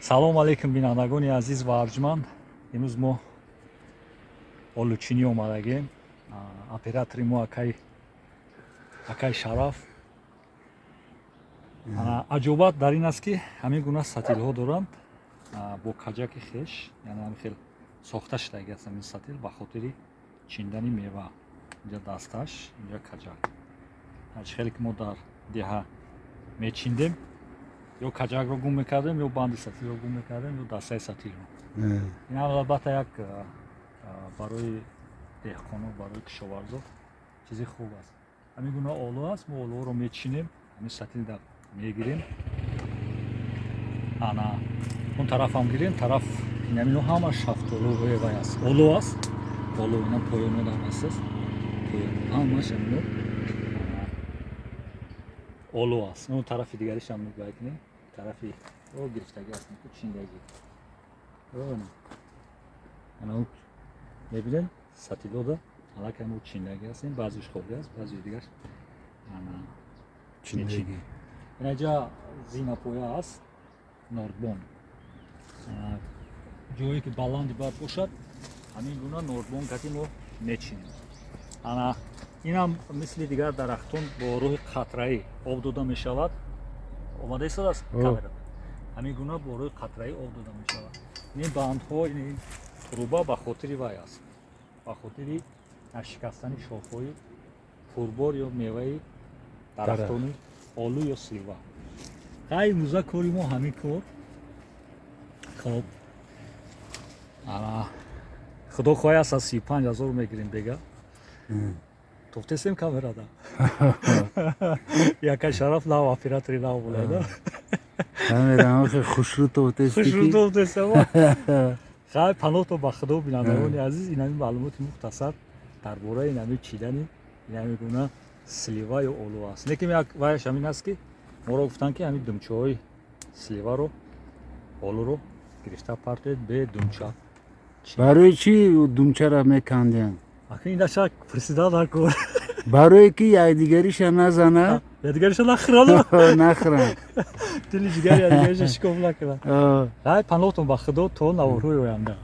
Салому алейкум, бинандагони азиз ва арҷманд. Имрӯз мо олучинӣ омадагем. Оператори мо акай Шараф. Аҷобат дар ин аст, ки ҳамин гуна сатилҳо доранд бо каҷаки хеш, яъне ҳамин хел сохта шудаги аст ҳамин сатил ба хотири чиндани мева. Инҷа дасташ, инҷа каҷак. Ҳарчи хеле ки мо дар деҳа мечиндем, ё каҷакро гум мекардем, ё банди сатилро гум мекардем, ё дастаи сатилро. Ин ҳам албатта як барои деҳқоно, барои кишоварзо чизи хуб аст. Ҳамин гуна олу аст. Мо олуҳоро мечинем, ҳамин сатилда мегирем. Ана он тарафам гирем, тараф инамино ҳама шафтолу вай аст, олу аст, олу. Ина поёнодам аст, поён ҳамаш амино олу аст. Он тарафи дигаришам нигоҳ кунем, тарафи о гирифтагӣ аст, чиндагӣ. Ана мебинем, сатилода аллакай мо чиндагӣ ҳастем. Баъзеш холӣ аст, баъзеи дигарш ана Чиндагӣ. Инаҷа зинапоя аст, нордбон. Ҷое ки баланди бояд бошад, ҳамин гуна нордбон кати мо мечинем. Ана инам мисли дигар дарахтон бо роҳи қатраӣ об дода мешавад. Омада истодааст камера. Ҳамин гуна бо роҳи қатраӣ об дода мешавад. Ин бандҳо, ин труба ба хотири вай аст, ба хотири нашикастани шохҳои пурбор ё меваи дарахтони олу ё слива. Хай, имрӯза кори мо ҳамин кор. Хоб, ана худо хоҳад, аст, аз 35 000 мегирем бега. Тофтесем камерада. Яка Шараф нав оператори нав булада. Камера хушрӯ тофтести. Хушрӯ тофтесем. Хай, паноҳто ба худо, бинандагони азиз. Инами маълумоти мухтасар дар бораи инами чидани инами гуна слива ё олу аст. Лекин як ваяш ҳамин аст, ки моро гуфтанд, ки ҳамин думчаҳои сливаро, олуро гирифта партоед, бе думча. Барои чӣ думчара мекандианд? Акн инаша пурсида накун. Барое ки якдигариша назана. Якдигариша нахӯрану. Нахӯранд. Дили ҷигари якдигариша шикоф накунад. Хай, паноҳтон ба худо, то наворҳои оянда.